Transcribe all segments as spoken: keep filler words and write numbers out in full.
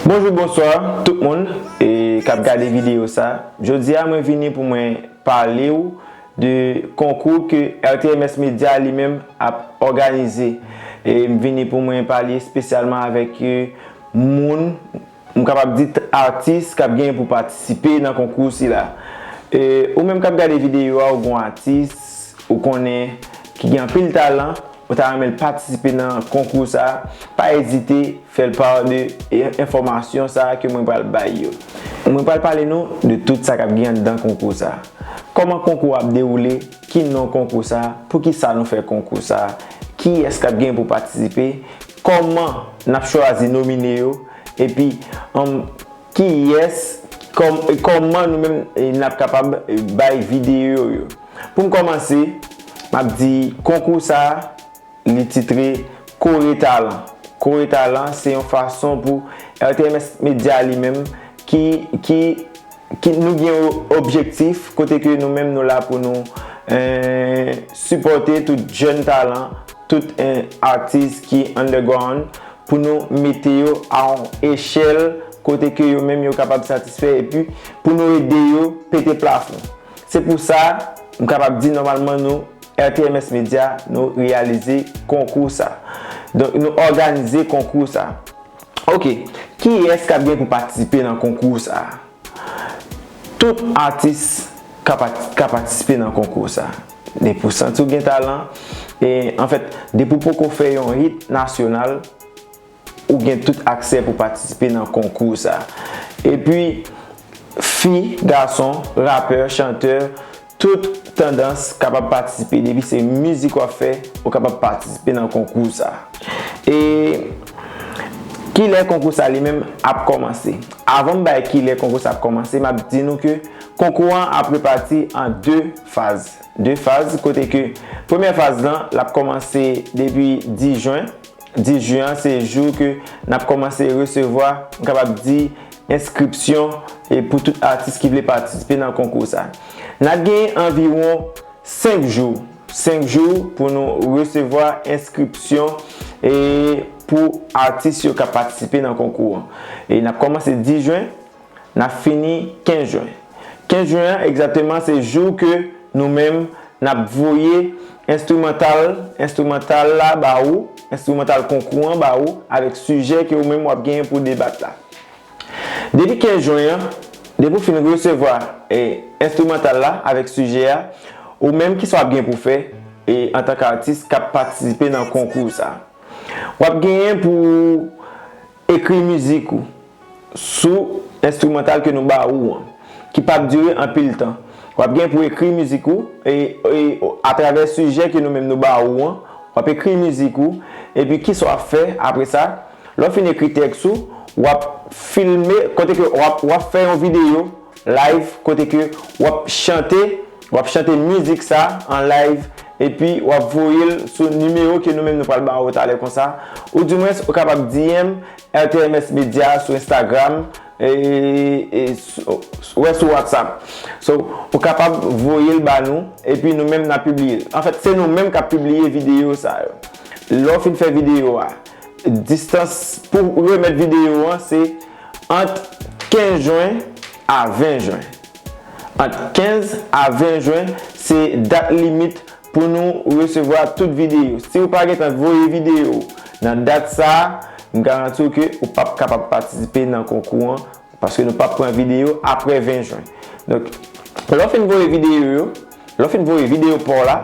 Bonjou, bonswa tout moun e k ap gade videyo sa. Jodi a mwen vini pou mwen pale w de konkou ke R T M S Media li menm ap òganize. E m vini pou mwen pale espesyalman avèk e, moun, m kapab di t- atis k ap gen pou patisipe nan konkou sila. E, ou menm k ap gade videyo a, ou gon atis, ou konnen ki gen anpil talan, ou ta renmen l patisipe nan konkou sa, pa ezite fè l pa de e, enfòmasyon sa ke mwen pral bay yo. Mwen pral pale nou de tout sa k ap gen anndan konkou sa. Kòman konkou ap dewoule, ki non konkou sa, poukisa nou fè konkou sa, kiyès k ap gen pou patisipe, kòman n ap chwazi nomine yo, epi um, kiyès, kòm, kòman nou menm e, n ap kapab e, bay videyo yo. Pou m kòmanse, m ap di konkou sa, li titre Kore Talan. Kore Talan, se yon fason pou R T M S Media li menm ki, ki, ki nou gen yon objektif kote ke nou menm nou la pou nou eh, sipòte tout jèn talan, tout eh, atis ki underground, pou nou mete yo a yon echèl kote ke yo menm yo kapab satisfè epi pou nou ede yo pete plafon. Se pou sa, m kapab di nòmalman nou, R T M S Media, nou reyalize konkou sa. Donk, nou òganize konkou sa. Ok, kiyès k ap gen pou patisipe nan konkou sa? Tout atis ka, pat- ka patisipe nan konkou sa. Depi w santi w gen talan, e anfèt, depi w poko fè yon hit nasyonal, ou gen tout aksè pou patisipe nan konkou sa. Epi, fi, gason, rapè, chantè, tout tandans kapab patisipe. Depi se mizik w ap fè, ou kapab patisipe nan konkou sa. E kilè konkou sa li menm ap kòmanse? Avan m bay kilè konkou sa ap kòmanse, m ap di nou ke konkou an ap repati an de faz. De faz kote ke premyè faz lan, l ap kòmanse depi dis jen. Dis jen an se jou ke n ap kòmanse resevwa, m kapab di, enskripsyon e pou tout atis ki vle patisipe nan konkou sa. N ap gen anviwon senk jou, senk jou pou nou resevwa enskripsyon e pou atis yo k ap patisipe nan konkou an. E n ap kòmanse dis jen, n ap fini kenz jen. Kenz jen an egzakteman se jou ke nou menm n ap voye enstrimantal, enstrimantal la ba ou, enstrimantal konkou an ba ou, avèk sijè ke ou menm w ap genyen pou debat la. Depi kenz jen an, depi w fin resevwa e, enstrimantal la avèk sijè a, ou menm kisa w ap gen pou fè e, antanke atis k ap patisipe nan konkou sa? W ap genyen pou ekri mizik ou sou enstrimantal ke nou ba ou an, ki p ap dire anpil tan. W ap gen pou ekri mizik ou e, e atravè sijè ke nou menm nou ba ou an, w ap ekri mizik ou, epi kisa w ap fè apre sa? Lè w fin ekri tèks ou, w ap filme, kote ke w ap, w ap fè yon videyo live kote ke w ap chante, w ap chante mizik sa an live, epi w ap voye l sou nimewo ke nou menm nou pral ba ou talè konsa, oudimwens ou kapab D M R T M S Media sou Instagram, e, e, sou, wè sou WhatsApp. So, ou kapab voye l ba nou, epi nou menm n ap pibliye l. Anfèt, se nou menm k ap pibliye videyo sa yo. Lè w fin fè videyo a, distans pou remèt videyo an se ant kenz jen a ven jen. Ant kenz a ven jen se dat limit pou nou resevwa tout videyo. Si ou pa gentan voye videyo nan dat sa a, m garanti w ke ou p ap kapab patisipe nan konkou an, paske nou p ap pran videyo apre ven jen. Donk, lè w fin voye videyo yo, lè w fin voye videyo pa w la,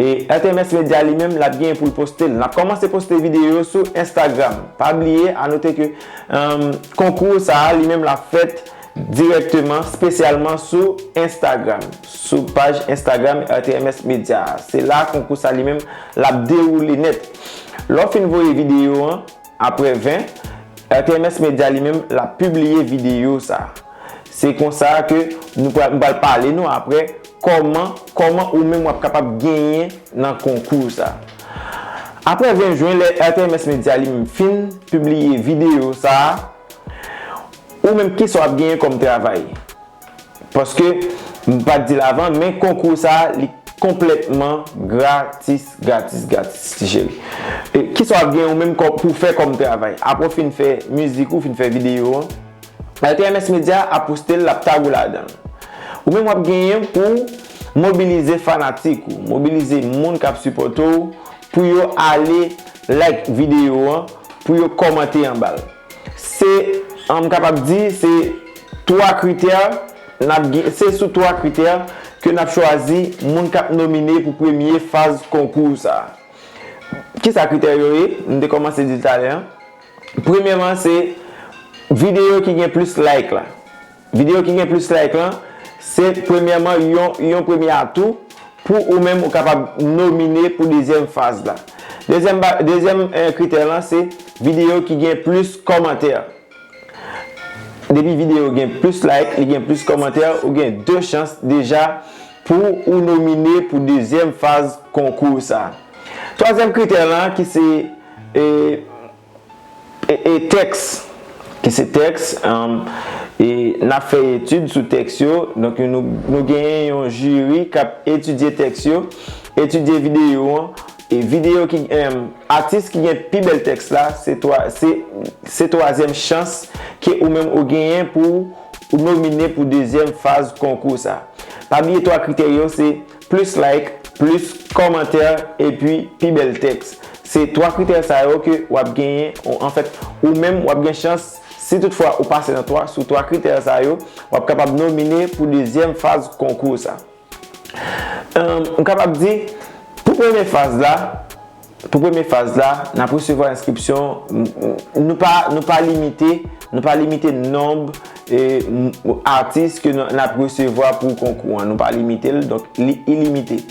e R T M S Media li menm, l ap genyen pou l poste l. N ap kòmanse poste videyo yo sou Instagram. Pa bliye, anote ke, um, konkou sa a, li menm, l ap fèt dirèkteman, espesyalman sou Instagram, sou paj Instagram R T M S Media a. Se la konkou sa li menm l ap dewoule nèt. Lè w fin voye videyo an, apre ven, R T M S Media li menm l ap pibliye videyo sa. Se konsa ke nou pral, m pral pale nou apre kòman, kòman ou menm w ap kapab genyen nan konkou sa. Apre ven jen, lè R T M S Media li menm fin pibliye videyo sa, ou menm kisa w ap genyen kòm travay? Paske, m pa t di l avan, men konkou sa, li, konplètman gratis, gratis, gratis, ti cheri. E kisa w ap gen ou menm kò-, pou fè kòm travay? Apre w fin fè mizik ou, fin fè videyo an, R T M S Media ap poste l, l ap tag ou ladan l. Ou menm w ap genyen pou mobilize fanatik ou, mobilize moun k ap sipòte w pou yo ale like videyo an, pou yo kòmante anba l. Se, m kapab di, se twa kritè n ap gen, se sou twa kritè ke n ap chwazi moun k ap nomine pou premye faz konkou sa a. Kisa kritè yo ye? M te kòmanse di l talè a. Premyèman, se videyo ki gen plis like la. Videyo ki gen plis like lan, se premyèman yon, yon premye atou pou ou menm ou kapab nomine pou dezyèm faz la. Dezyèm ba-, dezyèm, eh, kritè lan, se videyo ki gen plis kòmantè. Depi videyo gen plis like, li gen plis kòmantè, ou gen de chans deja pou ou nomine pou dezyèm faz konkou sa. Twazyèm kritè lan, ki se, eh, e, e tèks, ki se tèks, um, e n ap fè etid sou tèks yo. Donk, nou, nou genyen yon jiri k ap etidye tèks yo, etidye videyo an, e videyo ki, em, atis ki gen pi bèl tèks la, se twa-, se, se twazyèm chans ke ou menm ou genyen pou ou nomine pou dezyèm faz konkou sa. Pa bliye twa kritè yo, se plis like, plis kòmantè, epi pi bèl tèks. Se twa kritè sa yo ke w ap genyen, ou, anfèt, ou menm w ap gen chans, si toutfwa ou pase nan twa, sou twa kritè sa yo, w ap kapab nomine pou dezyèm faz konkou sa. Em, m kapab di, pou premye faz la, pou premye faz la, n ap resevwa enskripsyon, m, m, nou pa, nou pa limite, nou pa limite nonb, e, m, atis ke n, n ap resevwa pou konkou an. Nou pa limite l, donk li ilimite.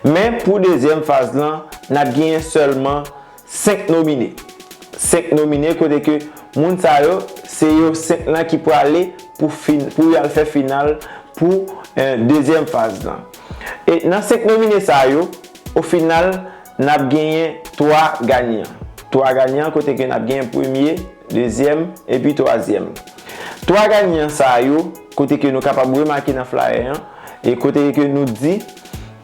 Men pou dezyèm faz lan, n ap genyen sèlman senk nomine. Senk nomine kote ke moun sa yo, se yo senk lan ki prale pou fin-, pou y al fè final pou, eh, dezyèm faz lan. E nan senk nomine sa yo, o final, n ap genyen twa ganyan. Twa ganyan kote ke n ap genyen premye, dezyèm, epi twazyèm. Twa ganyan sa yo, kote ke nou kapab remake nan flyer an, e kote ke nou di,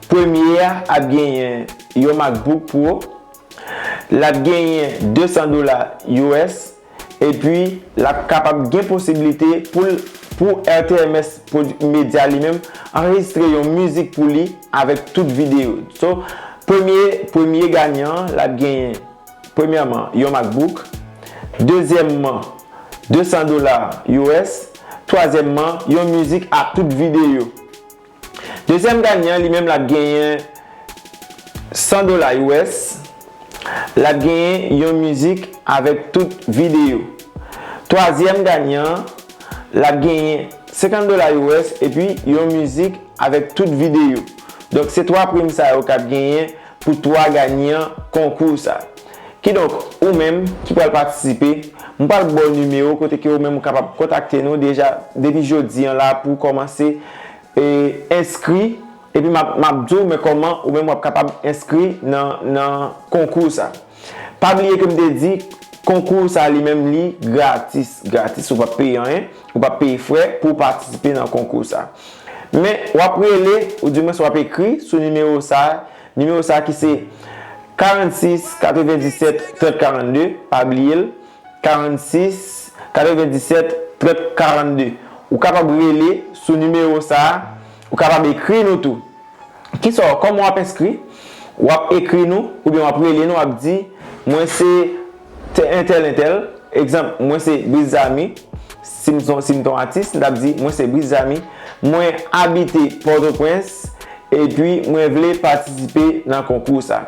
premye a ap genyen yon MacBook Pro, l ap genyen de san dola U S, epi l ap kapab gen posiblite pou l, pou R T M S Produ-, Media li menm anrejistre yon mizik pou li avèk tout videyo. So, premye, premye ganyan an, l ap genyen, premyèman, yon MacBook, dezyèmman, de san dola U S, twazyèmman, yon mizik a tout videyo. Dezyèm ganyan, li menm, l ap genyen san dola U S, l ap genyen yon mizik avèk tout videyo. Twazyèm ganyan, l ap genyen senkant dola U S epi yon mizik avèk tout videyo. Donk, se twa prim sa yo k ap genyen pou twa ganyan konkou sa. Kidonk, ou menm ki pral patisipe, m pral ba w nimewo kote ke ou menm ou kapab kontakte nou deja depi jodi an la pou w kòmanse, e, enskri. Epi m ap, m ap di w men kòman ou menm w ap kapab enskri nan, nan konkou sa. Pa bliye ke m te di, konkou sa li menm li gratis, gratis, ou p ap peye anyen, ou p ap peye frè pou w patisipe nan konkou sa. Men, w ap rele, oudimwens w ap ekri sou nimewo sa, nimewo sa ki se karannsis katrevenndisèt trant karannde, pa bliye l, karannsis katrevenndisèt trant karannde. Ou kapab rele sou nimewo sa, ou kapab ekri nou tou. Kisa, kòman w ap enskri? W ap ekri nou, oubyen w ap rele nou, w ap di, mwen se tè-, entèl, entèl. Egzanp, mwen se Brizami. Si m son, si m ton atis, m t ap di, mwen se Brizami. Mwen abite Pòtoprens, epi mwen vle patisipe nan konkou sa.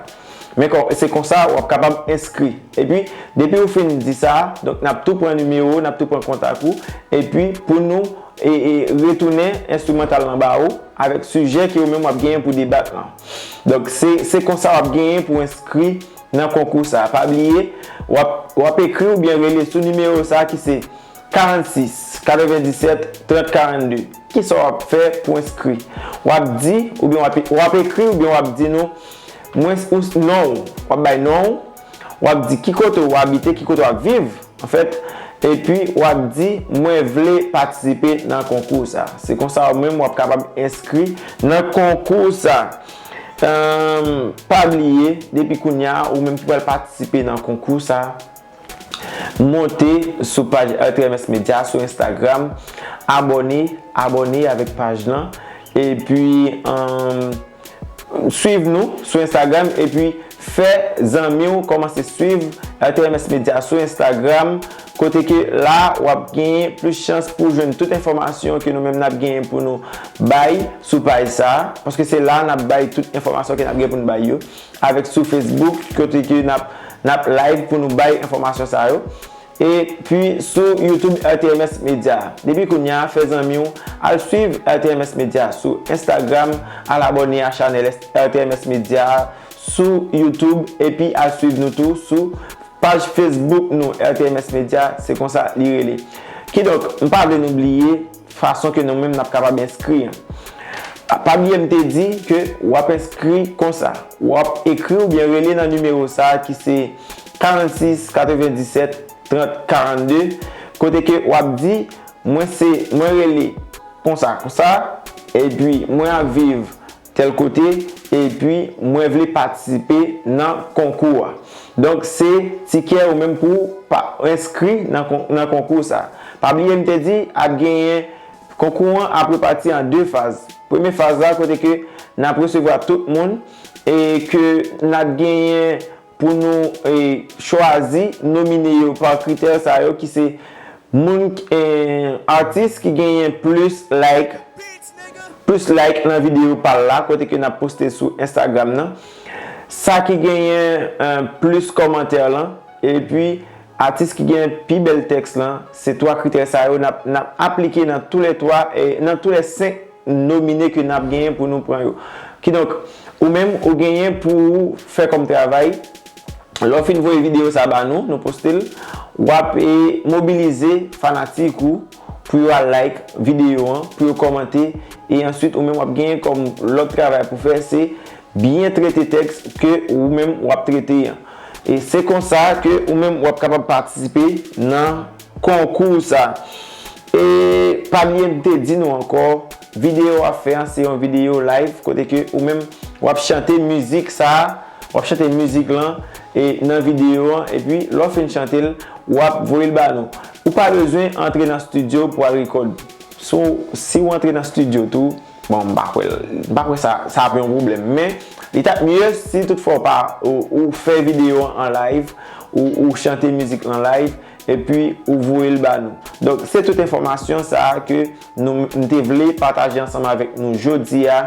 Men kon, se konsa w ap kapab enskri. Epi, depi w fin di sa, donk, n ap tou pran nimewo w, n ap tou pran kontak ou, epi pou nou, e, e, retounen enstrimantal lan ba ou, avèk sijè ke ou menm w ap genyen pou debat lan. Donk, se, se konsa w ap genyen pou enskri nan konkou sa. Pa bliye, w ap, w ap ekri oubyen rele sou nimewo sa ki se karannsis katrevenndisèt trant karannde. Kisa w ap fè pou enskri? W ap di, oubyen w ap, w ap ekri, oubyen w ap di nou, mwen, ou, non w, w ap bay non w, w ap di ki kote w abite, ki kote w ap viv, anfèt, epi w ap di, mwen vle patisipe nan konkou sa. Se konsa ou menm w ap kapab enskri nan konkou sa. Ahn, pa bliye, depi kounye a, ou menm ki pral patisipe nan konkou sa, monte sou paj R T M S Media sou Instagram, abòne, abòne avèk paj lan, epi, ahn, swiv nou sou Instagram, epi fè zanmi w kòmanse swiv R T M S Media sou Instagram, kote ke la w ap genyen plis chans pou w jwenn tout enfòmasyon ke nou menm n ap genyen pou nou bay sou paj sa a, paske se la n ap bay tout enfòmasyon ke n ap gen pou nou bay yo, avèk sou Facebook, kote ke n ap, n ap live pou nou bay enfòmasyon sa yo. Epi sou YouTube R T M S Media. Depi kounye a, fè zanmi w al swiv R T M S Media sou Instagram, al abòne a chanèl R T M S Media sou YouTube, epi al swiv nou tou sou paj Facebook nou, R T M S Media, se konsa li rele. Kidonk, m pa vle nou bliye fason ke nou menm n ap kapab enskri an. Pa bliye m te di ke w ap enskri konsa. W ap ekri oubyen rele nan nimewo sa a ki se karannsis katrevenndisèt trant karannde, kote ke w ap di, mwen se, mwen rele konsa, konsa, epi mwen ap viv tèl kote, epi mwen vle patisipe nan konkou a. Donk, se tikè ou menm pou w pa, enskri nan kon-, nan konkou sa. Pa bliye m te di, ap genyen, konkou an ap repati an de faz. Premye faz la, kote ke n ap resevwa tout moun, e ke n ap genyen pou nou, e, chwazi, nomine yo pa kritè sa yo ki se moun, e, atis ki genyen plis like, plis like nan videyo pa l la, kote ke n ap poste sou Instagram nan. Sa ki genyen, e, plis kòmantè lan, epi atis ki genyen pi bèl tèks lan, se twa kritè sa yo n ap, n ap aplike nan toulètwa, e, nan toulèsenk nomine ke n ap genyen pou nou pran yo. Kidonk, ou menm, ou genyen pou ou fè kòm travay. Lè w fin voye videyo sa ba nou, nou poste l, w ap, e, mobilize fanatik ou pou yo al like videyo an, pou yo kòmante, e answit ou menm w ap genyen kòm lòt travay pou fè, se byen trete tèks ke ou menm w ap trete an. E se konsa ke ou menm w ap kapab patisipe nan konkou sa. E pa bliye m te di nou ankò, videyo w ap fè an se yon videyo live kote ke ou menm w ap chante mizik sa, w ap chante mizik lan e nan videyo an, epi lè w fin chante l, w ap voye l ba nou. Ou pa bezwen antre nan estidyo pou al rekòd. So, si w antre nan estidyo tou, bon, m pa kwè l, m pa kwè sa, sa ap yon pwoblèm. Men, li t ap mye si toutfwa w pa, ou, ou fè videyo an an live, ou, ou chante mizik lan live, epi ou voye l ba nou. Donk, se tout enfòmasyon sa a ke nou, m te vle pataje ansanm avèk nou jodi a,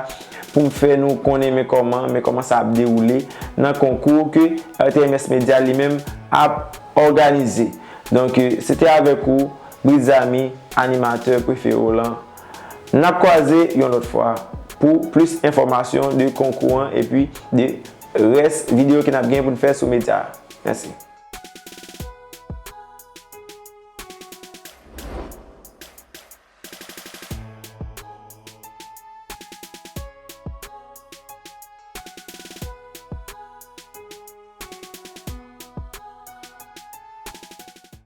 pou m fè nou konnen men kòman, men kòman sa ap dewoule nan konkou ke R T M S Media li menm ap òganize. Donk, se te avèk ou, Britzamy, animatè prefere w lan. N ap kwaze yon lòt fwa pou plis enfòmasyon de konkou an epi de rès videyo ke n ap gen pou n fè sou medya a. Mèsi.